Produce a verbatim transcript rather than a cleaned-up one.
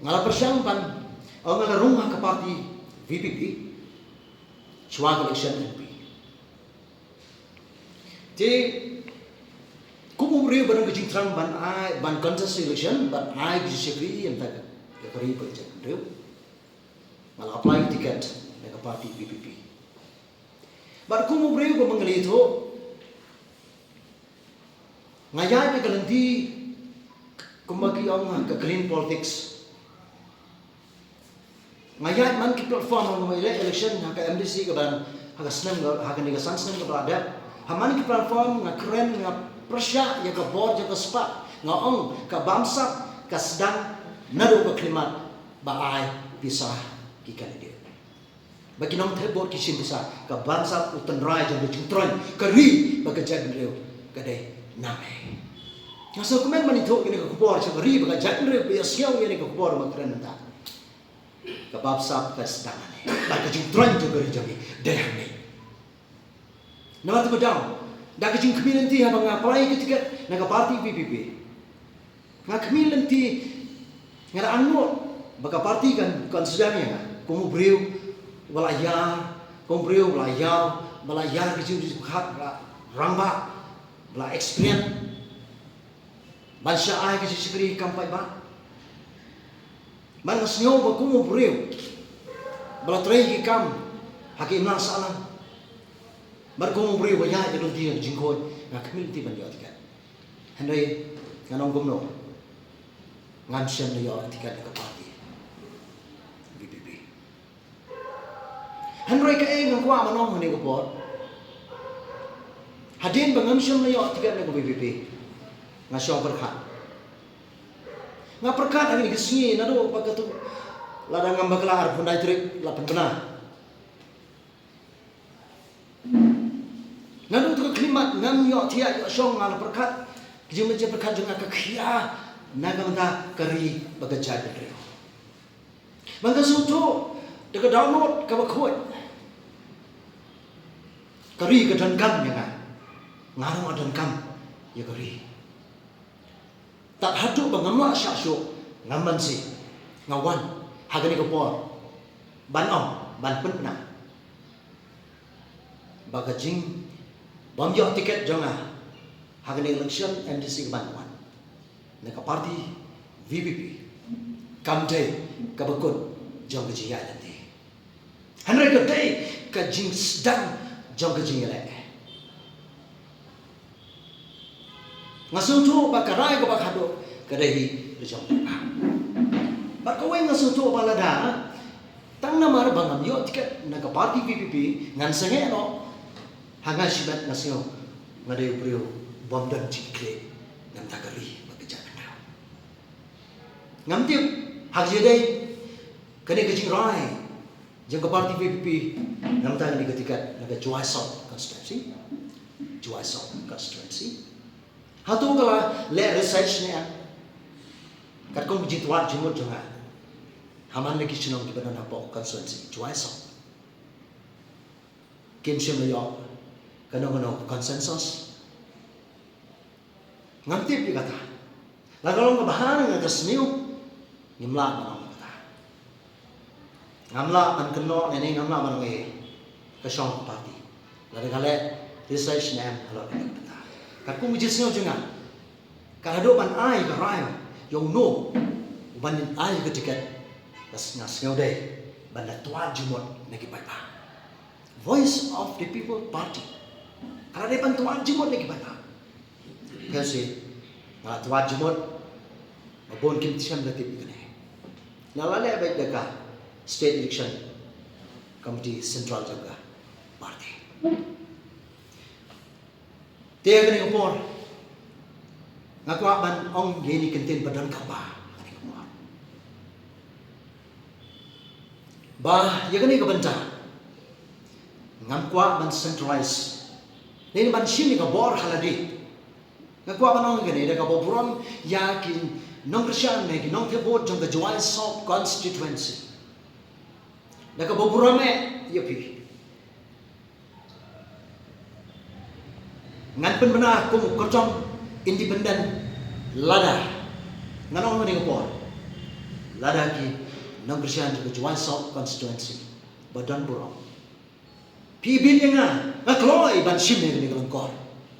Nga la pyrshang ban, o nga la rung ha ka party VPP shuwa ka election MP. Te kum u briew ba don ka jingthrang ban ai, ban contest election, ban ai ka jingshakri ïa ka, ïa ka ri bad ka jaitbynriew, nga la apply ticket na ka party VPP. Bad kum u briew ba ma nga la ïathuh, nga ïaid na ka lynti kumba ki ong ka clean politics. Nga ïaid man ki platform ha ka election, ha ka MDC kaba, ha ka snem, ha kane ka san snem kaba la dep. Ha man ki platform nga kren, nga pyrshah ïa ka bor jong ka spah. Nga ong ka bamsap ka sdang naduh ka khyllipmat ba ai pisa ki candidate. Ba ki nongthep vote ki shim pisa, ka bamsap u tynrai jong ka jingtroiñ ka ri bad ka jaitbynriew ka dei na me. Nga sngewkmen ban ïathuh ïa kane ka khubor sha ka ri bad ka jaitbynriew ba ïa sngew ïa kane ka khubor ba nga kren mynta. Ka bamsap ka sdang hangne bad ka jingtroiñ jong ka ri jong ngi dei hangne. Namar kata ka daw, da ka jingkhmih lynti haba nga apply ka ticket na ka party VPP, nga khmih lynti, nga da angnud ba ka party kan consider ïa nga kum u briew ba la ïar, kum u briew ba la ïar, ba la ïar ka jingpyrkhat, ba la rangbah, ba la experience ban shah ai ka jingshakri kam paidbah. Bad nga sngew ba kum u briew ba la trei ki kam ha ka imlang sahlang, bad kum u briew ba ïaid ïa ka lynti jong ka jingkhot, nga khmih lynti ban ïoh ticket. Hynrei ngan ong kumno, ngam shym la ïoh ticket na ka party VPP. Hynrei kaei nga kwah ban ong ha kane ka por, hadien ba ngam shym la ïoh ticket na ka VPP, nga shong pyrkhat. Nga pyrkhat ha kine ki sngi naduh ba katto, lada ngam bakla arphew khyndai tarik la pynbna. Naduh katto ka khyllipmat ngam ïoh thiah ïoh shong, nga la pyrkhat, ka jingmut jingpyrkhat jong nga ka khia na ka bynta ka ri bad ka jaitbynriew. Ba nga sngewthuh da ka download kaba khuid, ka ri ka donkam ïa nga, nga ruh nga donkam ïa ka ri. Tad haduh ba ngam lah shah shuh, ngam banse, nga wan ha kane ka por ban ong, ban pynbna ba ka jingbym ïoh ticket jong nga ha kane ka election MDC kaban wan na ka party VPP kam dei kaba kut jong ka jingïaid lynti. Hynrei ka dei ka jingsdang jong ka jingïaleh. Nga sngewthuh ba ka rai kaba khadduh ka dei hi ka jong ka. Bad kawei nga sngewthuh ba lada tang namar ba ngam ïoh ticket na ka party VPP ngan sangeh noh, ha nga shimet nga sngew nga dei u briew bym don jingkitkhlieh na ka bynta ka ri bad ka jaitbynriew. Ngam tip ha kaei dei kane ka jingrai jong ka party VPP na ka bynta kane ka ticket na ka Jowai South constituency. Jowai South constituency. Hato ka la leh research ne em? Katkum ka jingtwad jingmut jong nga, ha man la ki shnong kiba don hapoh constituency Jowai South, kim shym la ïoh kano kano consensus. Ngam tip ïa kata. La ka long kaba ha nga ka sniew, ngim lah ban ong ïa kata. Ngam lah ban kynnoh ne ne ngam lah ban ong, eh, ka shong ka party. Lada ka leh research ne em halor kata. Katkum ka jingsngew jong nga, ka haduh ban ai ka rai ïa uno uban ai ka ticket, nga sngew dei ban da twad jingmut na ki paidbah. Voice of the People Party. Ka la dei ban twad jingmut na ki paidbah. Phi ïohi, nga la twad jingmut, ba bun kim shym la tip ïa kane. Nga la leh beit da ka State Election Committee Central jong ka party. Te ha kane ka por nga kwah ban ong ïa kine ki kyntien ba donkam bha ha kane ka por. Ba ïa kane ka bynta ngam kwah ban centralize ne ban shim ïa ka bor ha lade. Nga kwah ban ong ïa kane da kaba burom ïa ki nongkyrshan ne ki nongthep vote jong ka Jowai South constituency. Da kaba burom eh ïa phi. Ngan pynbna kum u kyrtong independent lada ngan ong ha kane ka por, Lada ki nong Khristan jong ka Jowai South Constituency ba don burom, phi bit ïa nga, nga kloi ban shim ïa kane ka lyngkor.